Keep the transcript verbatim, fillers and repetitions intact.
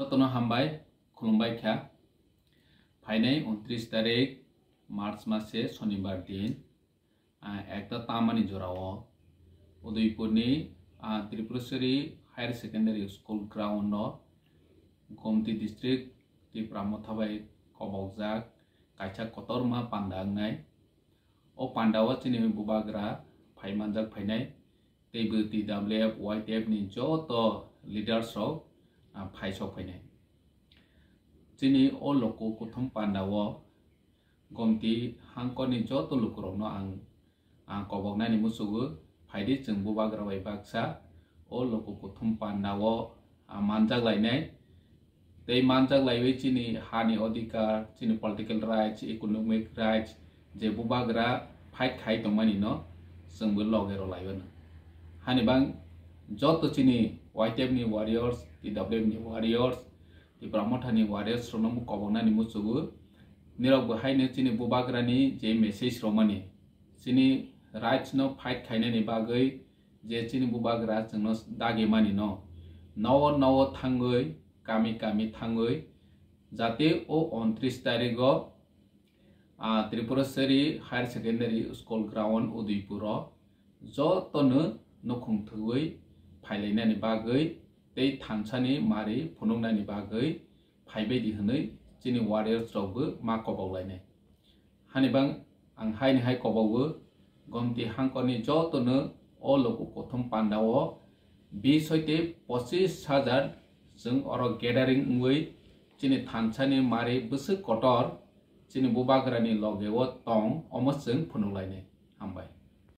Jotono hambai, khulumbai kha. Phainai untris tarik March mase Sonibar din, ah, ekta tamani jorao Udaipurni, ah, Tripuraswari Higher Secondary School ground o Gomti District Tipra Motha bai kobokjak kaisa kotorma panda wngnai. O panda o chini bubagra phai manjak phainai. Tei bo T W F, Y T F ni joto leaders rok, ah, phai sok phainai. Chini o loko kuthum panda o Gomti hangkor ni joto lukurok no ang, ang kobok nani muchugo. Phaidi chwng bubagra bai baksa o loko kuthum panda o, ah, manjak lainai. Tei manjak laiwi chini hani odhikar, chini political rights, economic rights, je bubagra fight khai tongmani no chwngbo loge rw laiwano. Hani bang joto chini Y T F ni warriors, T W F ni warriors, Tipra Motha ni warriors rokno bo kobok nani muchugo. Nirok bo haino chini bubagra ni je message rwmani, chini rights no fight khainani bagwi je chini bubagra chwngno dagi mani no, nowo nowo thangwi, kami kami thangwi, jate o untris tarigo, ah, Tripuraswari Higher Secondary School ground Udaipur o jotono nukhung thwgwi phailainani bagwi tei thansani mari phunuknani bagwi phaibaidi hwnwi chini warriors rokbo ma kobok lainai. Hani bang ang haini hai kobogo, Gomti hangkorni jotono o loko kothom pandao bis hoite pochis hajar chwng oro gathering wngwi chini thansani mari bwswk kotor chini bubagrani logeo tong, omo chwng phunuk lainai. Hambai.